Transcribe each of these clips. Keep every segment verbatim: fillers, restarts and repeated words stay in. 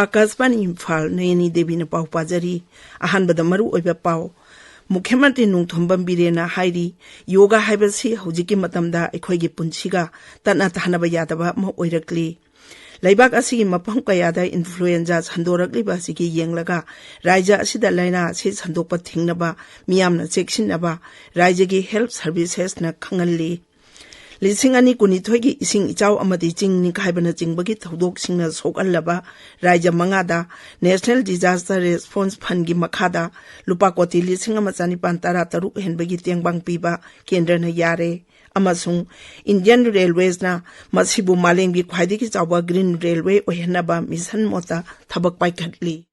ꯑꯀꯥꯁꯕꯥꯅꯤ ꯏꯝꯐꯥꯜ, ꯅꯌꯅꯤ ꯗꯦꯕꯤꯅ ꯄꯥꯎ ꯄꯥꯖꯔꯤ꯫ ꯑꯍꯥꯟꯕꯗ ꯃꯔꯨ ꯑꯣꯏꯕ ꯄꯥꯎ꯫ ꯃꯨꯈ꯭ꯌ ꯃꯟꯇ꯭ꯔꯤ ꯅꯣꯡꯊꯣꯝꯕꯝ ꯕꯤꯔꯦꯟꯅ ꯍꯥꯏꯔꯤ, ꯌꯣꯒꯥ ꯍꯥꯏꯕꯁꯤ ꯍꯧꯖꯤꯛꯀꯤ ꯃꯇꯝꯗ ꯑꯩꯈꯣꯏꯒꯤ ꯄꯨꯟꯁꯤꯒ ꯇꯠꯅ ꯊꯥꯅꯕ ꯌꯥꯗꯕ ꯑꯃ ꯑꯣꯏꯔꯛꯂꯤ꯫ ꯂꯩꯕꯥꯛ ꯑꯁꯤꯒꯤ ꯃꯐꯝ ꯀꯌꯥꯗ ꯏꯟꯐ꯭ꯂꯨꯑꯦꯟꯖꯥ ꯁꯟꯗꯣꯔꯛꯂꯤꯕ ꯑꯁꯤꯒꯤ ꯌꯦꯡꯂꯒ ꯔꯥꯖ꯭ꯌ ꯑꯁꯤꯗ ꯂꯥꯏꯅꯥ ꯑꯁꯤ ꯁꯟꯗꯣꯛꯄ ꯊꯤꯡꯅꯕ ꯃꯤꯌꯥꯝꯅ ꯆꯦꯛꯁꯤꯟꯅꯕ ꯔꯥꯖ꯭ꯌꯒꯤ ꯍꯦꯜꯊ ꯁꯔꯚꯤꯁꯦꯁꯅ ꯈꯪꯍꯜꯂꯤ꯫ ꯂꯤꯁꯤꯡ ꯑꯅꯤ ꯀꯨꯟꯅꯤꯊꯣꯏꯒꯤ ꯏꯁꯤꯡ ꯏꯆꯥꯎ ꯑꯃꯗꯤ ꯆꯤꯡ ꯅꯤꯡꯈꯥꯏꯕꯅꯆꯤꯡꯕꯒꯤ ꯊꯧꯗꯣꯛꯁꯤꯡꯅ ꯁꯣꯛꯍꯜꯂꯕ ꯔꯥꯖ꯭ꯌ ꯃꯉꯥꯗ National Disaster Response Fundꯒꯤ ꯃꯈꯥꯗ ꯂꯨꯄꯥ ꯀꯣꯇꯤ ꯂꯤꯁꯤꯡ ꯑꯃ ꯆꯅꯤꯄꯥꯟ ꯇꯔꯥ ꯇꯔꯨꯛ ꯍꯦꯟꯕꯒꯤ ꯇꯦꯡꯕꯥꯡ ꯄꯤꯕ ꯀꯦꯟꯗ꯭ꯔꯅ ꯌꯥꯔꯦ꯫ ꯑꯃꯁꯨꯡ Indian Railwaysꯅ ꯃꯁꯤꯕꯨ ꯃꯥꯂꯦꯝꯒꯤ ꯈ꯭ꯋꯥꯏꯗꯒꯤ ꯆꯥꯎꯕ Green Railway ꯑꯣꯏꯍꯟꯅꯕ ꯃꯤꯁꯟ ꯃꯣꯠꯇ ꯊꯕꯛ ꯄꯥꯏꯈꯠꯂꯤ꯫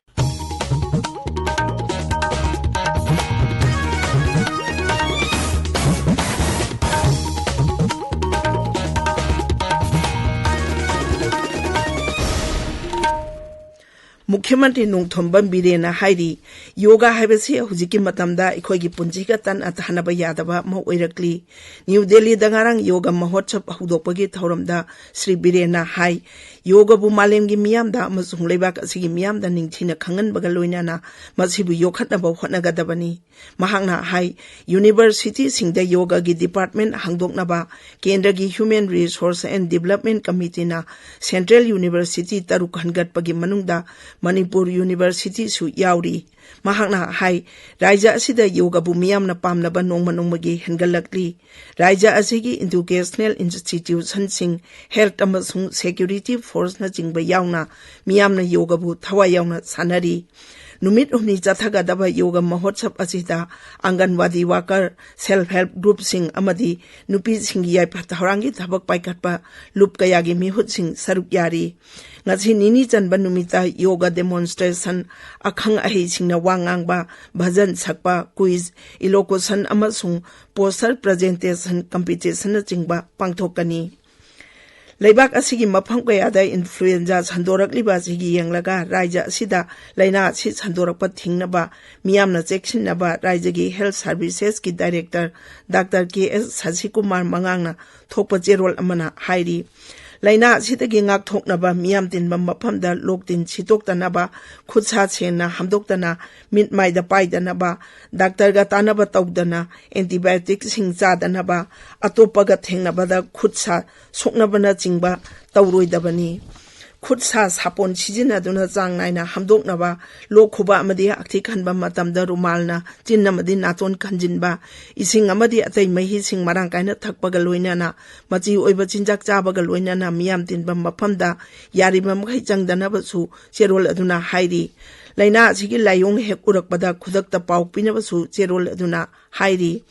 ꯃꯨꯈ꯭ꯌ ꯃꯟꯇ꯭ꯔꯤ ꯅꯣꯡꯊꯣꯝꯕꯝ ꯕꯤꯔꯦꯟꯅ ꯍꯥꯏꯔꯤ, ꯌꯣꯒꯥ ꯍꯥꯏꯕꯁꯤ ꯍꯧꯖꯤꯛꯀꯤ ꯃꯇꯝꯗ ꯑꯩꯈꯣꯏꯒꯤ ꯄꯨꯟꯁꯤꯒ ꯇꯠꯅ ꯊꯥꯅꯕ ꯌꯥꯗꯕ ꯑꯃ ꯑꯣꯏꯔꯛꯂꯤ꯫ ꯅ꯭ꯌꯨ ꯗꯦꯜꯂꯤꯗ ꯉꯔꯥꯡ ꯌꯣꯒ ꯃꯍꯣꯠꯁꯕ ꯍꯧꯗꯣꯛꯄꯒꯤ ꯊꯧꯔꯝꯗ ꯁ꯭ꯔꯤ ꯕꯤꯔꯦꯟꯅ ꯍꯥꯏ, ꯌꯣꯒꯕꯨ ꯃꯥꯂꯦꯝꯒꯤ ꯃꯤꯌꯥꯝꯗ ꯑꯃꯁꯨꯡ ꯂꯩꯕꯥꯛ ꯑꯁꯤꯒꯤ ꯃꯤꯌꯥꯝꯗ ꯅꯤꯡꯊꯤꯅ ꯈꯪꯍꯟꯕꯒ ꯂꯣꯏꯅꯅ ꯃꯁꯤꯕꯨ ꯌꯣꯛꯈꯠꯅꯕ ꯍꯣꯠꯅꯒꯗꯕꯅꯤ꯫ ꯃꯍꯥꯛꯅ ꯍꯥꯏ, ꯌꯨꯅꯤꯚꯔꯁꯤꯇꯤꯁꯤꯡꯗ ꯌꯣꯒꯒꯤ ꯗꯤꯄꯥꯔꯠꯃꯦꯟ ꯍꯥꯡꯗꯣꯛꯅꯕ ꯀꯦꯟꯗ꯭ꯔꯒꯤ Human Resource and Development Committeeꯅ Central University ꯇꯔꯨꯛ ꯍꯟꯒꯠꯄꯒꯤ ꯃꯅꯨꯡꯗ ꯃꯅꯤꯄꯨꯔ ꯌꯨꯅꯤꯚꯔꯁꯤꯇꯤꯁꯨ ꯌꯥꯎꯔꯤ꯫ ꯃꯍꯥꯛꯅ ꯍꯥꯏ, ꯔꯥꯖ꯭ꯌ ꯑꯁꯤꯗ ꯌꯣꯒꯕꯨ ꯃꯤꯌꯥꯝꯅ ꯄꯥꯝꯅꯕ ꯅꯣꯡꯃ ꯅꯣꯡꯃꯒꯤ ꯍꯦꯟꯒꯠꯂꯛꯂꯤ꯫ ꯔꯥꯖ꯭ꯌ ꯑꯁꯤꯒꯤ educational institutionꯁꯤꯡ, health ꯑꯃꯁꯨꯡ security forceꯅꯆꯤꯡꯕ ꯌꯥꯎꯅ ꯃꯤꯌꯥꯝꯅ ꯌꯣꯒꯕꯨ ꯊꯋꯥꯏ ꯌꯥꯎꯅ ꯁꯥꯟꯅꯔꯤ꯫ ꯅꯨꯃꯤꯠ ꯍꯨꯝꯅꯤ ꯆꯠꯊꯒꯗꯕ ꯌꯣꯒ ꯃꯍꯣꯠꯁꯕ ꯑꯁꯤꯗ ꯑꯪꯒꯟꯋꯥꯗꯤ worker, self help groupꯁꯤꯡ ꯑꯃꯗꯤ ꯅꯨꯄꯤꯁꯤꯡꯒꯤ ꯌꯥꯏꯐ ꯊꯧꯔꯥꯡꯒꯤ ꯊꯕꯛ ꯄꯥꯏꯈꯠꯄ ꯂꯨꯞ ꯀꯌꯥꯒꯤ ꯃꯤꯍꯨꯠꯁꯤꯡ ꯁꯔꯨꯛ ꯌꯥꯔꯤ꯫ ꯉꯁꯤ ꯅꯤꯅꯤ ꯆꯟꯕ ꯅꯨꯃꯤꯠꯇ ꯌꯣꯒ demonstration, ꯑꯈꯪ ꯑꯍꯩꯁꯤꯡꯅ ꯋꯥ ꯉꯥꯡꯕ, ꯚꯖꯟ ꯁꯛꯄ, quiz, elocution ꯑꯃꯁꯨꯡ poster presentation competitionꯅꯆꯤꯡꯕ ꯄꯥꯡꯊꯣꯛꯀꯅꯤ꯫ ꯂꯩꯕꯥꯛ ꯑꯁꯤꯒꯤ ꯃꯐꯝ ꯀꯌꯥꯗ ꯏꯟꯐ꯭ꯂꯨꯑꯦꯟꯖꯥ ꯁꯟꯗꯣꯔꯛꯂꯤꯕ ꯑꯁꯤꯒꯤ ꯌꯦꯡꯂꯒ ꯔꯥꯖ꯭ꯌ ꯑꯁꯤꯗ ꯂꯥꯏꯅꯥ ꯑꯁꯤ ꯁꯟꯗꯣꯔꯛꯄ ꯊꯤꯡꯅꯕ ꯃꯤꯌꯥꯝꯅ ꯆꯦꯛꯁꯤꯟꯅꯕ ꯔꯥꯖ꯭ꯌꯒꯤ ꯍꯦꯜꯊ ꯁꯔꯚꯤꯁꯦꯁꯀꯤ ꯗꯥꯏꯔꯦꯛꯇꯔ ꯗꯥꯛꯇꯔ ꯀꯦ ꯑꯦꯁ ꯁꯁꯤꯀꯨꯃꯥꯔ ꯃꯉꯥꯡꯅ ꯊꯣꯛꯄ ꯆꯦꯔꯣꯜ ꯑꯃꯅ ꯍꯥꯏꯔꯤ꯫ ꯂꯥꯏꯅꯥ ꯑꯁꯤꯗꯒꯤ ꯉꯥꯛꯊꯣꯛꯅꯕ ꯃꯤꯌꯥꯝ ꯇꯤꯟꯕ ꯃꯐꯝꯗ ꯂꯣꯛ ꯇꯤꯟ ꯁꯤꯠꯇꯣꯛꯇꯅꯕ, ꯈꯨꯠ ꯁꯥ ꯁꯦꯡꯅ ꯍꯥꯝꯗꯣꯛꯇꯅ, ꯃꯤꯠ ꯃꯥꯏꯗ ꯄꯥꯏꯗꯅꯕ, ꯗꯥꯛꯇꯔꯒ ꯇꯥꯟꯅꯕ ꯇꯧꯗꯅ, ꯑꯦꯟꯇꯤꯕꯥꯌꯣꯇꯤꯛꯁꯤꯡ ꯆꯥꯗꯅꯕ, ꯑꯇꯣꯞꯄꯒ ꯊꯦꯡꯅꯕꯗ ꯈꯨꯠ ꯁꯥ ꯁꯣꯛꯅꯕꯅꯆꯤꯡꯕ ꯇꯧꯔꯣꯏꯗꯕꯅꯤ꯫ ꯈꯨꯠ ꯁꯥ ꯁꯥꯄꯣꯟ ꯁꯤꯖꯤꯟꯅꯗꯨꯅ ꯆꯥꯡ ꯅꯥꯏꯅ ꯍꯥꯝꯗꯣꯛꯅꯕ, ꯂꯣꯛ ꯈꯨꯕ ꯑꯃꯗꯤ ꯍꯥꯛꯊꯤ ꯈꯟꯕ ꯃꯇꯝꯗ ꯔꯨꯃꯥꯜꯅ ꯆꯤꯟ ꯑꯃꯗꯤ ꯅꯥꯇꯣꯟ ꯈꯟꯖꯤꯟꯕ, ꯏꯁꯤꯡ ꯑꯃꯗꯤ ꯑꯇꯩ ꯃꯍꯤꯁꯤꯡ ꯃꯔꯥꯡ ꯀꯥꯏꯅ ꯊꯛꯄꯒ ꯂꯣꯏꯅꯅ ꯃꯆꯤ ꯑꯣꯏꯕ ꯆꯤꯟꯖꯥꯛ ꯆꯥꯕꯒ ꯂꯣꯏꯅꯅ ꯃꯤꯌꯥꯝ ꯇꯤꯟꯕ ꯃꯐꯝꯗ ꯌꯥꯔꯤꯕ ꯃꯈꯩ ꯆꯪꯗꯅꯕꯁꯨ ꯆꯦꯔꯣꯜ ꯑꯗꯨꯅ ꯍꯥꯏꯔꯤ꯫ ꯂꯥꯏꯅꯥ ꯑꯁꯤꯒꯤ ꯂꯥꯏꯑꯣꯡ ꯍꯦꯛ ꯎꯔꯛꯄꯗ ꯈꯨꯗꯛꯇ ꯄꯥꯎ ꯄꯤꯅꯕꯁꯨ ꯆꯦꯔꯣꯜ ꯑꯗꯨꯅ ꯍꯥꯏꯔꯤ꯫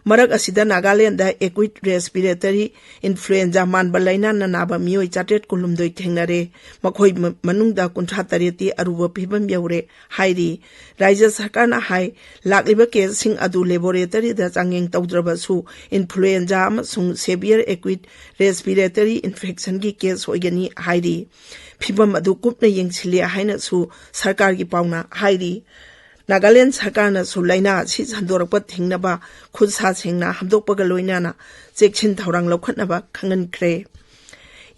ꯃꯔꯛ ꯑꯁꯤꯗ ꯅꯥꯒꯥꯂꯦꯟꯗ ꯑꯦꯀ꯭ꯌꯨꯠ ꯔꯦꯁꯄꯤꯔꯦꯇꯔꯤ ꯏꯟꯐ꯭ꯂꯨꯑꯦꯟꯖꯥ ꯃꯥꯟꯕ ꯂꯥꯏꯅꯥꯅ ꯅꯥꯕ ꯃꯤꯑꯣꯏ ꯆꯥꯇ꯭ꯔꯦꯠ ꯀꯨꯟꯍꯨꯝꯗꯣꯏ ꯊꯦꯡꯅꯔꯦ꯫ ꯃꯈꯣꯏ ꯃ-, ꯃꯅꯨꯡꯗ ꯀꯨꯟꯊ꯭ꯔꯥ ꯇꯔꯦꯠꯇꯤ ꯑꯔꯨꯕ ꯐꯤꯕꯝ ꯌꯧꯔꯦ ꯍꯥꯏꯔꯤ꯫ ꯔꯥꯖ꯭ꯌ ꯁꯔꯀꯥꯔꯅ ꯍꯥꯏ, ꯂꯥꯛꯂꯤꯕ ꯀꯦꯁꯁꯤꯡ ꯑꯗꯨ ꯂꯦꯕꯣꯔꯦꯇꯔꯤꯗ ꯆꯥꯡꯌꯦꯡ ꯇꯧꯗ꯭ꯔꯕꯁꯨ ꯏꯟꯐ꯭ꯂꯨꯑꯦꯟꯖꯥ ꯑꯃꯁꯨꯡ ꯁꯦꯚꯤꯌꯔ ꯑꯦꯀ꯭ꯌꯨꯠ ꯔꯦꯁꯄꯤꯔꯦꯇꯔꯤ ꯏꯟꯐꯦꯛꯁꯟꯒꯤ ꯀꯦꯁ ꯑꯣꯏꯒꯅꯤ ꯍꯥꯏꯔꯤ꯫ ꯐꯤꯕꯝ ꯑꯗꯨ ꯀꯨꯞꯅ ꯌꯦꯡꯁꯤꯜꯂꯤ ꯍꯥꯏꯅꯁꯨ ꯁꯔꯀꯥꯔꯒꯤ ꯄꯥꯎꯅ ꯍꯥꯏꯔꯤ꯫ ꯅꯥꯒꯥꯂꯦꯟ ꯁꯔꯀꯥꯔꯅꯁꯨ ꯂꯥꯏꯅꯥ ꯑꯁꯤ ꯁꯟꯗꯣꯔꯛꯄ ꯊꯤꯡꯅꯕ ꯈꯨꯠ ꯁꯥ ꯁꯦꯡꯅ ꯍꯥꯝꯗꯣꯛꯄꯒ ꯂꯣꯏꯅꯅ ꯆꯦꯛꯁꯤꯟ ꯊꯧꯔꯥꯡ ꯂꯧꯈꯠꯅꯕ ꯈꯪꯍꯟꯈ꯭ꯔꯦ꯫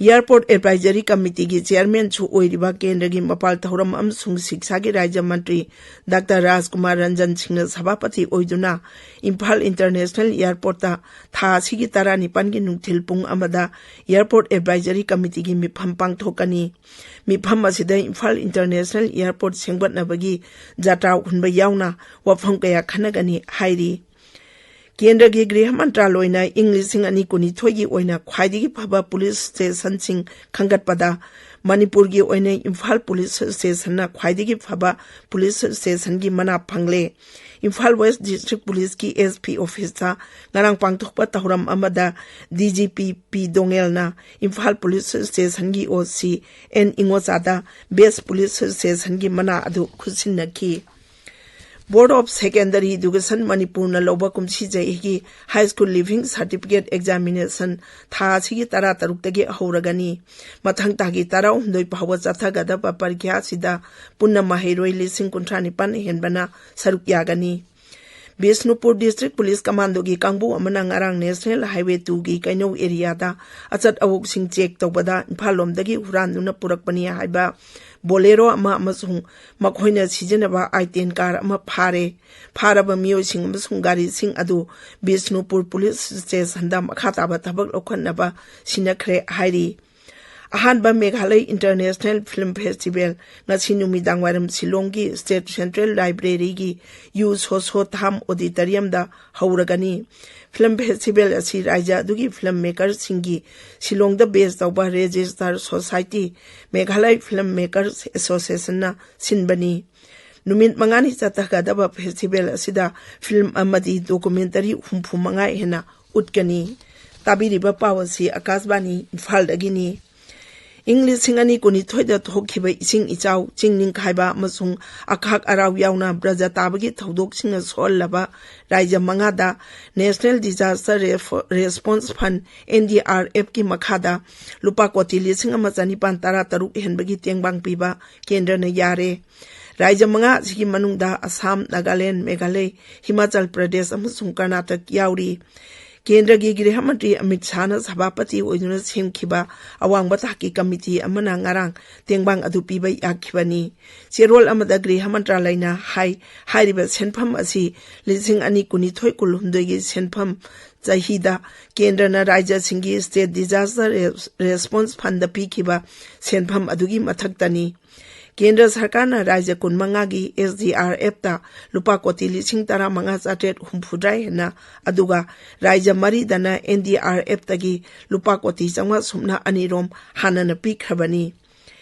ꯑꯦꯌꯔꯄꯣꯔꯠ ꯑꯦꯗꯚꯥꯏꯖꯔꯤ ꯀꯃꯤꯇꯤꯒꯤ ꯆꯦꯌꯔꯃꯦꯟꯁꯨ ꯑꯣꯏꯔꯤꯕ ꯀꯦꯟꯗ꯭ꯔꯒꯤ ꯃꯄꯥꯜ ꯊꯧꯔꯝ ꯑꯃꯁꯨꯡ ꯁꯤꯛꯁꯥꯒꯤ ꯔꯥꯖ꯭ꯌ ꯃꯟꯇ꯭ꯔꯤ ꯗꯥꯛꯇꯔ ꯔꯥꯖꯀꯨꯃꯥꯔ ꯔꯟꯖꯟ ꯁꯤꯡꯅ ꯁꯚꯥꯄꯇꯤ ꯑꯣꯏꯗꯨꯅ ꯏꯝꯐꯥꯜ ꯏꯟꯇꯔꯅꯦꯁꯅꯦꯜ ꯑꯦꯌꯔꯄꯣꯔꯠꯇ ꯊꯥ ꯑꯁꯤꯒꯤ ꯇꯔꯥꯅꯤꯄꯥꯟꯒꯤ ꯅꯨꯡꯊꯤꯜ ꯄꯨꯡ ꯑꯃꯗ ꯑꯦꯌꯔꯄꯣꯔꯠ ꯑꯦꯗꯚꯥꯏꯖꯔꯤ ꯀꯃꯤꯇꯤꯒꯤ ꯃꯤꯐꯝ ꯄꯥꯡꯊꯣꯛꯀꯅꯤ꯫ ꯃꯤꯐꯝ ꯑꯁꯤꯗ ꯏꯝꯐꯥꯜ ꯏꯟꯇꯔꯅꯦꯁꯅꯦꯜ ꯑꯦꯌꯔꯄꯣꯔꯠ ꯁꯦꯝꯒꯠꯅꯕꯒꯤ ꯖꯇ꯭ꯔꯥ ꯍꯨꯟꯕ ꯌꯥꯎꯅ ꯋꯥꯐꯝ ꯀꯌꯥ ꯈꯟꯅꯒꯅꯤ ꯍꯥꯏꯔꯤ꯫ ꯀꯦꯟꯗ꯭ꯔꯒꯤ ꯒ꯭ꯔꯤꯍ ꯃꯟꯇ꯭ꯔꯥꯂꯣꯏꯅ ꯏꯪ ꯂꯤꯁꯤꯡ ꯑꯅꯤ ꯀꯨꯟꯅꯤꯊꯣꯏꯒꯤ ꯑꯣꯏꯅ ꯈ꯭ꯋꯥꯏꯗꯒꯤ ꯐꯕ ꯄꯨꯂꯤꯁ ꯁ꯭ꯇꯦꯁꯟꯁꯤꯡ ꯈꯟꯒꯠꯄꯗ ꯃꯅꯤꯄꯨꯔꯒꯤ ꯑꯣꯏꯅ ꯏꯝꯐꯥꯜ ꯄꯨꯂꯤꯁ ꯁ꯭ꯇꯦꯁꯟꯅ ꯈ꯭ꯋꯥꯏꯗꯒꯤ ꯐꯕ ꯄꯨꯂꯤꯁ ꯁ꯭ꯇꯦꯁꯟꯒꯤ ꯃꯅꯥ ꯐꯪꯂꯦ꯫ ꯏꯝꯐꯥꯜ ꯋꯦꯁ ꯗꯤꯁꯇ꯭ꯔꯤꯛ ꯄꯨꯂꯤꯁꯀꯤ ꯑꯦꯁ ꯄꯤ ꯑꯣꯐꯤꯁꯇ ꯉꯔꯥꯡ ꯄꯥꯡꯊꯣꯛꯄ ꯊꯧꯔꯝ ꯑꯃꯗ ꯗꯤ ꯖꯤ ꯄꯤ ꯄꯤ ꯗꯣꯉꯦꯜꯅ ꯏꯝꯐꯥꯜ ꯄꯨꯂꯤꯁ ꯁ꯭ꯇꯦꯁꯟꯒꯤ ꯑꯣ ꯁꯤ ꯑꯦꯟ ꯏꯉꯣꯆꯥꯗ ꯕꯦꯁ ꯄꯨꯂꯤꯁ ꯁ꯭ꯇꯦꯁꯟꯒꯤ ꯃꯅꯥ ꯑꯗꯨ ꯈꯨꯠꯁꯤꯟꯅꯈꯤ꯫ ꯕꯣꯔꯗ ꯑꯣꯐ ꯁꯦꯀꯦꯟꯗꯔꯤ ꯏꯗꯨꯀꯦꯁꯟ ꯃꯅꯤꯄꯨꯔꯅ ꯂꯧꯕ ꯀꯨꯝꯁꯤ ꯆꯍꯤꯒꯤ high school leaving certificate examination ꯊꯥ ꯑꯁꯤꯒꯤ ꯇꯔꯥ ꯇꯔꯨꯛꯇꯒꯤ ꯍꯧꯔꯒꯅꯤ꯫ ꯃꯊꯪ ꯊꯥꯒꯤ ꯇꯔꯥꯍꯨꯝꯗꯣꯏ ꯐꯥꯎꯕ ꯆꯠꯊꯒꯗꯕ ꯄꯔꯤꯈ꯭ꯌꯥ ꯑꯁꯤꯗ ꯄꯨꯟꯅ ꯃꯍꯩꯔꯣꯏ ꯂꯤꯁꯤꯡ ꯀꯨꯟꯊ꯭ꯔꯥ ꯅꯤꯄꯥꯟ ꯍꯦꯟꯕꯅ ꯁꯔꯨꯛ ꯌꯥꯒꯅꯤ꯫ ꯕꯤꯁꯅꯨꯄꯨꯔ ꯗꯤꯁꯇ꯭ꯔꯤꯛ ꯄꯨꯂꯤꯁ ꯀꯃꯥꯟꯗꯣꯒꯤ ꯀꯥꯡꯕꯨ ꯑꯃꯅ ꯉꯔꯥꯡ ꯅꯦꯁꯅꯦꯜ ꯍꯥꯏꯋꯦ ꯇꯨꯒꯤ ꯀꯩꯅꯧ ꯑꯦꯔꯤꯌꯥꯗ ꯑꯆꯠ ꯑꯋꯣꯛꯁꯤꯡ ꯆꯦꯛ ꯇꯧꯕꯗ ꯏꯝꯐꯥꯜ ꯂꯣꯝꯗꯒꯤ ꯍꯨꯔꯥꯟꯗꯨꯅ ꯄꯨꯔꯛꯄꯅꯤ ꯍꯥꯏꯕ ꯕꯣꯂꯦꯔꯣ ꯑꯃ ꯑꯃꯁꯨꯡ ꯃꯈꯣꯏꯅ ꯁꯤꯖꯤꯟꯅꯕ ꯑꯥꯏ ꯇꯦꯟ ꯀꯥꯔ ꯑꯃ ꯐꯥꯔꯦ꯫ ꯐꯥꯔꯕ ꯃꯤꯑꯣꯏꯁꯤꯡ ꯑꯃꯁꯨꯡ ꯒꯥꯔꯤꯁꯤꯡ ꯑꯗꯨ ꯕꯤꯁꯅꯨꯄꯨꯔ ꯄꯨꯂꯤꯁ ꯁ꯭ꯇꯦꯁꯟꯗ ꯃꯈꯥ ꯇꯥꯕ ꯊꯕꯛ ꯂꯧꯈꯠꯅꯕ ꯁꯤꯟꯅꯈ꯭ꯔꯦ ꯍꯥꯏꯔꯤ꯫ ꯑꯍꯥꯟꯕ ꯃꯦꯘꯥꯂꯌ ꯏꯟꯇꯔꯅꯦꯁꯅꯦꯜ ꯐꯤꯜꯝ ꯐꯦꯁꯇꯤꯚꯦꯜ ꯉꯁꯤ ꯅꯨꯃꯤꯗꯥꯡꯋꯥꯏꯔꯝ ꯁꯤꯂꯣꯡꯒꯤ ꯁ꯭ꯇꯦꯠ ꯁꯦꯟꯇ꯭ꯔꯦꯜ ꯂꯥꯏꯕ꯭ꯔꯦꯔꯤꯒꯤ ꯌꯨ ꯁꯣꯁꯣ ꯊꯥꯝ ꯑꯣꯗꯤꯇꯣꯔꯤꯌꯝꯗ ꯍꯧꯔꯒꯅꯤ꯫ ꯐꯤꯜꯝ ꯐꯦꯁꯇꯤꯚꯦꯜ ꯑꯁꯤ ꯔꯥꯏꯖ꯭ꯌ ꯑꯗꯨꯒꯤ ꯐꯤꯜꯝ ꯃꯦꯀꯔꯁꯤꯡꯒꯤ ꯁꯤꯂꯣꯡꯗ ꯕꯦꯖ ꯇꯧꯕ register society, Meghalaya film makers ꯑꯦꯁꯣꯁꯤꯌꯦꯁꯟꯅ ꯁꯤꯟꯕꯅꯤ꯫ ꯅꯨꯃꯤꯠ ꯃꯉꯥꯅꯤ ꯆꯠꯊꯒꯗꯕ ꯐꯦꯁꯇꯤꯚꯦꯜ ꯑꯁꯤꯗ ꯐꯤꯜꯝ ꯑꯃꯗꯤ ꯗꯣꯀꯨꯃꯦꯟꯇꯔꯤ ꯍꯨꯝꯐꯨ ꯃꯉꯥ ꯍꯦꯟꯅ ꯎꯠꯀꯅꯤ꯫ ꯇꯥꯕꯤꯔꯤꯕ ꯄꯥꯎ ꯑꯁꯤ ꯑꯀꯥꯁꯕꯥꯅꯤ ꯏꯝꯐꯥꯜꯗꯒꯤꯅꯤ꯫ ꯏꯪ ꯂꯤꯁꯤꯡ ꯑꯅꯤ ꯀꯨꯟꯅꯤꯊꯣꯏꯗ ꯊꯣꯛꯈꯤꯕ ꯏꯁꯤꯡ ꯏꯆꯥꯎ, ꯆꯤꯡ ꯅꯤꯡꯈꯥꯏꯕ ꯑꯃꯁꯨꯡ ꯑꯈꯥꯛ ꯑꯔꯥꯎ ꯌꯥꯎꯅ ꯄ꯭ꯔꯖꯥ ꯇꯥꯕꯒꯤ ꯊꯧꯗꯣꯛꯁꯤꯡꯅ ꯁꯣꯛꯍꯜꯂꯕ ꯔꯥꯏꯖ꯭ꯌ ꯃꯉꯥꯗ National Disaster Response Fund, NDRFꯀꯤ ꯃꯈꯥꯗ ꯂꯨꯄꯥ ꯀꯣꯇꯤ ꯂꯤꯁꯤꯡ ꯑꯃ ꯆꯅꯤꯄꯥꯟ ꯇꯔꯥ ꯇꯔꯨꯛ ꯍꯦꯟꯕꯒꯤ ꯇꯦꯡꯕꯥꯡ ꯄꯤꯕ ꯀꯦꯟꯗ꯭ꯔꯅ ꯌꯥꯔꯦ꯫ ꯔꯥꯏꯖ꯭ꯌ ꯃꯉꯥ ꯑꯁꯤꯒꯤ ꯃꯅꯨꯡꯗ ꯑꯁꯥꯝ, ꯅꯥꯒꯥꯂꯦꯟ, ꯃꯦꯘꯥꯂꯌ, ꯍꯤꯃꯥꯆꯜ ꯄ꯭ꯔꯗꯦꯁ ꯑꯃꯁꯨꯡ ꯀꯔꯅꯥꯇꯛ ꯌꯥꯎꯔꯤ꯫ ꯀꯦꯟꯗ꯭ꯔꯒꯤ ꯒ꯭ꯔꯤꯍ ꯃꯟꯇ꯭ꯔꯤ ꯑꯃꯤꯠ ꯁꯥꯍꯅ ꯁꯚꯥꯄꯇꯤ ꯑꯣꯏꯗꯨꯅ ꯁꯦꯝꯈꯤꯕ ꯑꯋꯥꯡꯕ ꯊꯥꯛꯀꯤ ꯀꯃꯤꯇꯤ ꯑꯃꯅ ꯉꯔꯥꯡ ꯇꯦꯡꯕꯥꯡ ꯑꯗꯨ ꯄꯤꯕ ꯌꯥꯈꯤꯕꯅꯤ꯫ ꯆꯦꯔꯣꯜ ꯑꯃꯗ ꯒ꯭ꯔꯤꯍ ꯃꯟꯇ꯭ꯔꯥꯂꯌꯅ ꯍꯥꯏ, ꯍꯥꯏꯔꯤꯕ ꯁꯦꯟꯐꯝ ꯑꯁꯤ ꯂꯤꯁꯤꯡ ꯑꯅꯤ ꯀꯨꯟꯅꯤꯊꯣꯏ ꯀꯨꯟꯍꯨꯝꯗꯣꯏꯒꯤ ꯁꯦꯟꯐꯝ ꯆꯍꯤꯗ ꯀꯦꯟꯗ꯭ꯔꯅ ꯔꯥꯏꯖ꯭ꯌꯁꯤꯡꯒꯤ State Disaster Response Fundꯗ ꯄꯤꯈꯤꯕ ꯁꯦꯟꯐꯝ ꯑꯗꯨꯒꯤ ꯃꯊꯛꯇꯅꯤ꯫ ꯀꯦꯟꯗ꯭ꯔ ꯁꯔꯀꯥꯔꯅ ꯔꯥꯏꯖ꯭ꯌ ꯀꯨꯟꯃꯉꯥꯒꯤ SDRFꯇ ꯂꯨꯄꯥ ꯀꯣꯇꯤ ꯂꯤꯁꯤꯡ ꯇꯔꯥꯃꯉꯥ ꯆꯥꯇ꯭ꯔꯦꯠ ꯍꯨꯝꯐꯨꯇꯔꯥ ꯍꯦꯟꯅ, ꯑꯗꯨꯒ ꯔꯥꯏꯖ꯭ꯌ ꯃꯔꯤꯗꯅ NDRFꯇꯒꯤ ꯂꯨꯄꯥ ꯀꯣꯇꯤ ꯆꯥꯝꯃꯉꯥ ꯁꯨꯞꯅ ꯑꯅꯤꯔꯣꯝ ꯍꯥꯟꯅꯅ ꯄꯤꯈ꯭ꯔꯕꯅꯤ꯫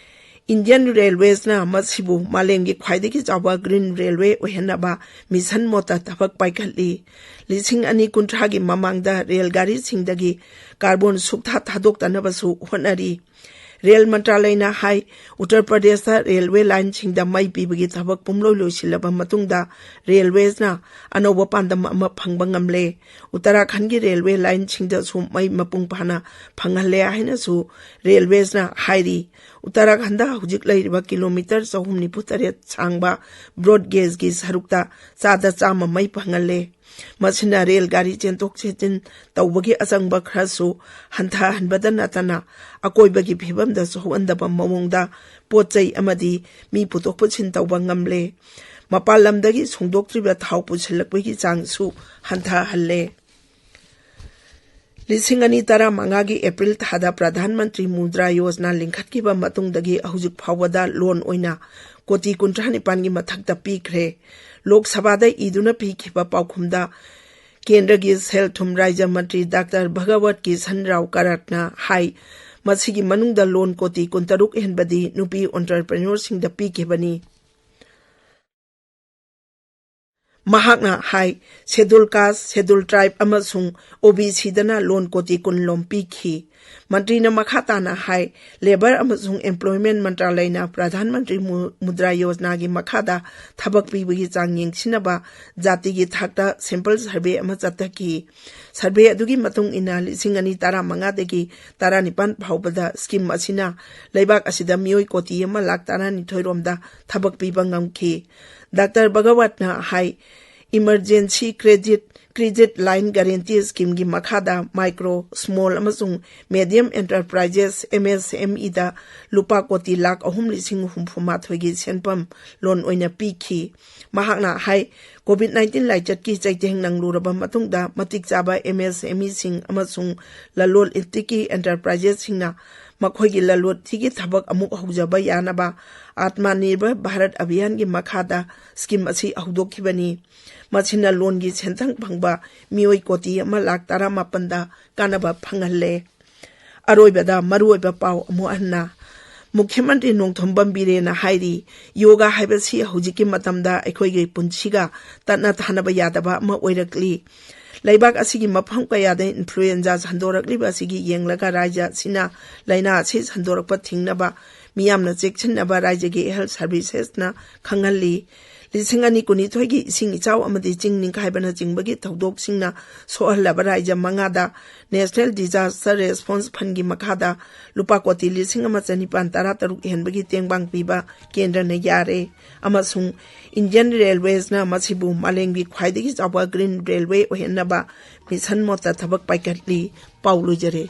Indian Railwaysꯅ ꯃꯁꯤꯕꯨ ꯃꯥꯂꯦꯝꯒꯤ ꯈ꯭ꯋꯥꯏꯗꯒꯤ ꯆꯥꯎꯕ Green Railway ꯑꯣꯏꯍꯟꯅꯕ ꯃꯤꯁꯟ ꯃꯣꯠꯇ ꯊꯕꯛ ꯄꯥꯏꯈꯠꯂꯤ꯫ ꯂꯤꯁꯤꯡ ꯑꯅꯤ ꯀꯨꯟꯊ꯭ꯔꯥꯒꯤ ꯃꯃꯥꯡꯗ ꯔꯦꯜ ꯒꯥꯔꯤꯁꯤꯡꯗꯒꯤ carbon ꯁꯨꯛꯊꯥ ꯊꯥꯗꯣꯛꯇꯅꯕꯁꯨ ꯍꯣꯠꯅꯔꯤ꯫ ꯔꯦꯜ ꯃꯟꯇ꯭ꯔꯥꯂꯌꯅ ꯍꯥꯏ, ꯎꯠꯇꯔ ꯄ꯭ꯔꯗꯦꯁꯇ ꯔꯦꯜꯋꯦ ꯂꯥꯏꯟꯁꯤꯡꯗ ꯃꯩ ꯄꯤꯕꯒꯤ ꯊꯕꯛ ꯄꯨꯝꯂꯣꯏ ꯂꯣꯏꯁꯤꯜꯂꯕ ꯃꯇꯨꯡꯗ ꯔꯦꯜꯋꯦꯁꯅ ꯑꯅꯧꯕ ꯄꯥꯟꯗꯝ ꯑꯃ ꯐꯪꯕ ꯉꯝꯂꯦ꯫ ꯎꯠꯇꯔꯥꯈꯟꯒꯤ ꯔꯦꯜꯋꯦ ꯂꯥꯏꯟꯁꯤꯡꯗꯁꯨ ꯃꯩ ꯃꯄꯨꯡ ꯐꯥꯅ ꯐꯪꯍꯜꯂꯦ ꯍꯥꯏꯅꯁꯨ ꯔꯦꯜꯋꯦꯁꯅ ꯍꯥꯏꯔꯤ꯫ ꯎꯠꯇꯔꯥꯈꯟꯗ ꯍꯧꯖꯤꯛ ꯂꯩꯔꯤꯕ ꯀꯤꯂꯣꯃꯤꯇꯔ ꯆꯍꯨꯝ ꯅꯤꯐꯨ ꯇꯔꯦꯠ ꯁꯥꯡꯕ ꯕ꯭ꯔꯣꯗ ꯒꯦꯖꯒꯤ ꯁꯔꯨꯛꯇ ꯆꯥꯗ ꯆꯥꯝꯃ ꯃꯩ ꯐꯪꯍꯜꯂꯦ꯫ ꯃꯁꯤꯅ ꯔꯦꯜ ꯒꯥꯔꯤ ꯆꯦꯟꯊꯣꯛ ꯆꯦꯟꯁꯤꯟ ꯇꯧꯕꯒꯤ ꯑꯆꯪꯕ ꯈꯔꯁꯨ ꯍꯟꯊꯍꯟꯕꯗ ꯅꯠꯇꯅ ꯑꯀꯣꯏꯕꯒꯤ ꯐꯤꯕꯝꯗ ꯁꯣꯛꯍꯟꯗꯕ ꯃꯑꯣꯡꯗ ꯄꯣꯠ ꯆꯩ ꯑꯃꯗꯤ ꯃꯤ ꯄꯨꯊꯣꯛ ꯄꯨꯁꯤꯟ ꯇꯧꯕ ꯉꯝꯂꯦ꯫ ꯃꯄꯥꯟ ꯂꯝꯗꯒꯤ ꯁꯨꯡꯗꯣꯛꯇ꯭ꯔꯤꯕ ꯊꯥꯎ ꯄꯨꯁꯤꯜꯂꯛꯄꯒꯤ ꯆꯥꯡꯁꯨ ꯍꯟꯊꯍꯜꯂꯦ꯫ ꯂꯤꯁꯤꯡ ꯑꯅꯤ ꯇꯔꯥꯃꯉꯥꯒꯤ ꯑꯦꯄ꯭ꯔꯤꯜ ꯊꯥꯗ ꯄ꯭ꯔꯙꯥꯟ ꯃꯟꯇ꯭ꯔꯤ ꯃꯨꯗ꯭ꯔꯥ ꯌꯣꯖꯅꯥ ꯂꯤꯡꯈꯠꯈꯤꯕ ꯃꯇꯨꯡꯗꯒꯤ ꯍꯧꯖꯤꯛ ꯐꯥꯎꯕꯗ ꯂꯣꯟ ꯑꯣꯏꯅ ꯀꯣꯇꯤ ꯀꯨꯟꯊ꯭ꯔꯥ ꯅꯤꯄꯥꯟꯒꯤ ꯃꯊꯛꯇ ꯄꯤꯈ꯭ꯔꯦ꯫ ꯂꯣꯛ ꯁꯚꯥꯗ ꯏꯗꯨꯅ ꯄꯤꯈꯤꯕ ꯄꯥꯎꯈꯨꯝꯗ ꯀꯦꯟꯗ꯭ꯔꯒꯤ ꯁꯦꯜ ꯊꯨꯝ ꯔꯥꯖ꯭ꯌ ꯃꯟꯇ꯭ꯔꯤ ꯗꯥꯛꯇꯔ ꯚꯒꯋꯠ ꯀꯤꯁꯟ ꯔꯥꯎ ꯀꯔꯠꯅ ꯍꯥꯏ, ꯃꯁꯤꯒꯤ ꯃꯅꯨꯡꯗ ꯂꯣꯟ ꯀꯣꯇꯤ ꯀꯨꯟꯇꯔꯨꯛ ꯍꯦꯟꯕꯗꯤ ꯅꯨꯄꯤ ꯑꯣꯟꯇꯔꯄ꯭ꯔꯦꯅꯔꯁꯤꯡꯗ ꯄꯤꯈꯤꯕꯅꯤ꯫ ꯃꯍꯥꯛꯅ ꯍꯥꯏ, ꯁꯦꯗꯨꯜ ꯀꯥꯁ, ꯁꯦꯗꯨꯜ ꯇ꯭ꯔꯥꯏꯕ ꯑꯃꯁꯨꯡ ꯑꯣ ꯕꯤ ꯁꯤꯗꯅ ꯂꯣꯟ ꯀꯣꯇꯤ ꯀꯨꯟ ꯂꯣꯝ ꯄꯤꯈꯤ꯫ ꯃꯟꯇ꯭ꯔꯤꯅ ꯃꯈꯥ ꯇꯥꯅ ꯍꯥꯏ, ꯂꯦꯕꯔ ꯑꯃꯁꯨꯡ ꯑꯦꯝꯄ꯭ꯂꯣꯏꯃꯦꯟ ꯃꯟꯇ꯭ꯔꯥꯂꯌꯅ ꯄ꯭ꯔꯙꯥꯟ ꯃꯟꯇ꯭ꯔꯤ ꯃꯨ-, ꯃꯨꯗ꯭ꯔꯥ ꯌꯣꯖꯅꯥꯒꯤ ꯃꯈꯥꯗ ꯊꯕꯛ ꯄꯤꯕꯒꯤ ꯆꯥꯡ ꯌꯦꯡꯁꯤꯟꯅꯕ ꯖꯥꯇꯤꯒꯤ ꯊꯥꯛꯇ ꯁꯦꯝꯄꯜ ꯁꯔꯚꯦ ꯑꯃ ꯆꯠꯊꯈꯤ꯫ ꯁꯔꯚꯦ ꯑꯗꯨꯒꯤ ꯃꯇꯨꯡ ꯏꯟꯅ ꯂꯤꯁꯤꯡ ꯑꯅꯤ ꯇꯔꯥꯃꯉꯥꯗꯒꯤ ꯇꯔꯥꯅꯤꯄꯥꯟ ꯐꯥꯎꯕꯗ ꯁ꯭ꯀꯤꯝ ꯑꯁꯤꯅ ꯂꯩꯕꯥꯛ ꯑꯁꯤꯗ ꯃꯤꯑꯣꯏ ꯀꯣꯇꯤ ꯑꯃ ꯂꯥꯈ ꯇꯔꯥꯅꯤꯊꯣꯏ ꯔꯣꯝꯗ ꯊꯕꯛ ꯄꯤꯕ ꯉꯝꯈꯤ꯫ ꯗꯥꯛꯇꯔ ꯚꯒꯋꯠꯅ ꯍꯥꯏ, emergency credit, credit line guarantee ꯁ꯭ꯀꯤꯝꯒꯤ ꯃꯈꯥꯗ ꯃꯥꯏꯀ꯭ꯔꯣ, ꯁ꯭ꯃꯣꯜ ꯑꯃꯁꯨꯡ medium enterprises, M S M ꯏꯗ ꯂꯨꯄꯥ ꯀꯣꯇꯤ ꯂꯥꯈ ꯑꯍꯨꯝ ꯂꯤꯁꯤꯡ ꯍꯨꯝꯐꯨ ꯃꯥꯊꯣꯏꯒꯤ ꯁꯦꯟꯐꯝ ꯂꯣꯟ ꯑꯣꯏꯅ ꯄꯤꯈꯤ꯫ ꯃꯍꯥꯛꯅ ꯍꯥꯏ, ꯀꯣꯚꯤꯗ ꯅꯥꯏꯟꯇꯤꯟ ꯂꯥꯏꯆꯠꯀꯤ ꯆꯩꯊꯦꯡ ꯅꯪꯂꯨꯔꯕ ꯃꯇꯨꯡꯗ ꯃꯇꯤꯛ ꯆꯥꯕ ꯑꯦꯝ ꯑꯦꯁ ꯑꯦꯝ ꯏꯁꯤꯡ ꯑꯃꯁꯨꯡ ꯂꯂꯣꯟ ꯏꯇꯤꯛꯀꯤ ꯑꯦꯟꯇꯔꯄ꯭ꯔꯥꯏꯖꯦꯁꯁꯤꯡꯅ ꯃꯈꯣꯏꯒꯤ ꯂꯂꯣꯟꯊꯤꯒꯤ ꯊꯕꯛ ꯑꯃꯨꯛ ꯍꯧꯖꯕ ꯌꯥꯅꯕ ꯑꯥꯠꯃ ꯅꯤꯔꯚꯔ ꯚꯥꯔꯠ ꯑꯚꯤꯌꯥꯟꯒꯤ ꯃꯈꯥꯗ ꯁ꯭ꯀꯤꯝ ꯑꯁꯤ ꯍꯧꯗꯣꯛꯈꯤꯕꯅꯤ꯫ ꯃꯁꯤꯅ ꯂꯣꯟꯒꯤ ꯁꯦꯟꯊꯪ ꯐꯪꯕ ꯃꯤꯑꯣꯏ ꯀꯣꯇꯤ ꯑꯃ ꯂꯥꯈ ꯇꯔꯥꯃꯥꯄꯟꯗ ꯀꯥꯟꯅꯕ ꯐꯪꯍꯜꯂꯦ꯫ ꯑꯔꯣꯏꯕꯗ ꯃꯔꯨꯑꯣꯏꯕ ꯄꯥꯎ ꯑꯃꯨꯛ ꯍꯟꯅ꯫ ꯃꯨꯈ꯭ꯌ ꯃꯟꯇ꯭ꯔꯤ ꯅꯣꯡꯊꯣꯝꯕꯝ ꯕꯤꯔꯦꯟꯅ ꯍꯥꯏꯔꯤ, ꯌꯣꯒꯥ ꯍꯥꯏꯕꯁꯤ ꯍꯧꯖꯤꯛꯀꯤ ꯃꯇꯝꯗ ꯑꯩꯈꯣꯏꯒꯤ ꯄꯨꯟꯁꯤꯒ ꯇꯠꯅ ꯊꯥꯅꯕ ꯌꯥꯗꯕ ꯑꯃ ꯑꯣꯏꯔꯛꯂꯤ꯫ ꯂꯩꯕꯥꯛ ꯑꯁꯤꯒꯤ ꯃꯐꯝ ꯀꯌꯥꯗ ꯏꯟꯐ꯭ꯂꯨꯑꯦꯟꯖꯥ ꯁꯟꯗꯣꯔꯛꯂꯤꯕ ꯑꯁꯤꯒꯤ ꯌꯦꯡꯂꯒ ꯔꯥꯖ꯭ꯌ ꯑꯁꯤꯅ ꯂꯥꯏꯅꯥ ꯑꯁꯤ ꯁꯟꯗꯣꯔꯛꯄ ꯊꯤꯡꯅꯕ ꯃꯤꯌꯥꯝꯅ ꯆꯦꯛꯁꯤꯟꯅꯕ ꯔꯥꯖ꯭ꯌꯒꯤ ꯍꯦꯜꯊ ꯁꯔꯚꯤꯁꯦꯁꯅ ꯈꯪꯍꯜꯂꯤ꯫ ꯂꯤꯁꯤꯡ ꯑꯅꯤ ꯀꯨꯟꯅꯤꯊꯣꯏꯒꯤ ꯏꯁꯤꯡ ꯏꯆꯥꯎ ꯑꯃꯗꯤ ꯆꯤꯡ ꯅꯤꯡꯈꯥꯏꯕꯅꯆꯤꯡꯕꯒꯤ ꯊꯧꯗꯣꯛꯁꯤꯡꯅ ꯁꯣꯛꯍꯜꯂꯕ ꯔꯥꯖ꯭ꯌ ꯃꯉꯥꯗ ꯅꯦꯁꯅꯦꯜ ꯗꯤꯖꯥꯁꯇꯔ ꯔꯦꯁꯄꯣꯟꯁ ꯐꯟꯒꯤ ꯃꯈꯥꯗ ꯂꯨꯄꯥ ꯀꯣꯇꯤ ꯂꯤꯁꯤꯡ ꯑꯃ ꯆꯅꯤꯄꯥꯟ ꯇꯔꯥ ꯇꯔꯨꯛ ꯍꯦꯟꯕꯒꯤ ꯇꯦꯡꯕꯥꯡ ꯄꯤꯕ ꯀꯦꯟꯗ꯭ꯔꯅ ꯌꯥꯔꯦ꯫ ꯑꯃꯁꯨꯡ ꯏꯟꯗꯤꯌꯟ ꯔꯦꯜꯋꯦꯁꯅ ꯃꯁꯤꯕꯨ ꯃꯥꯂꯦꯝꯒꯤ ꯈ꯭ꯋꯥꯏꯗꯒꯤ ꯆꯥꯎꯕ ꯒ꯭ꯔꯤꯟ ꯔꯦꯜꯋꯦ ꯑꯣꯏꯍꯟꯅꯕ ꯃꯤꯁꯟ ꯃꯣꯠꯇ ꯊꯕꯛ ꯄꯥꯏꯈꯠꯂꯤ꯫ ꯄꯥꯎ ꯂꯣꯏꯖꯔꯦ꯫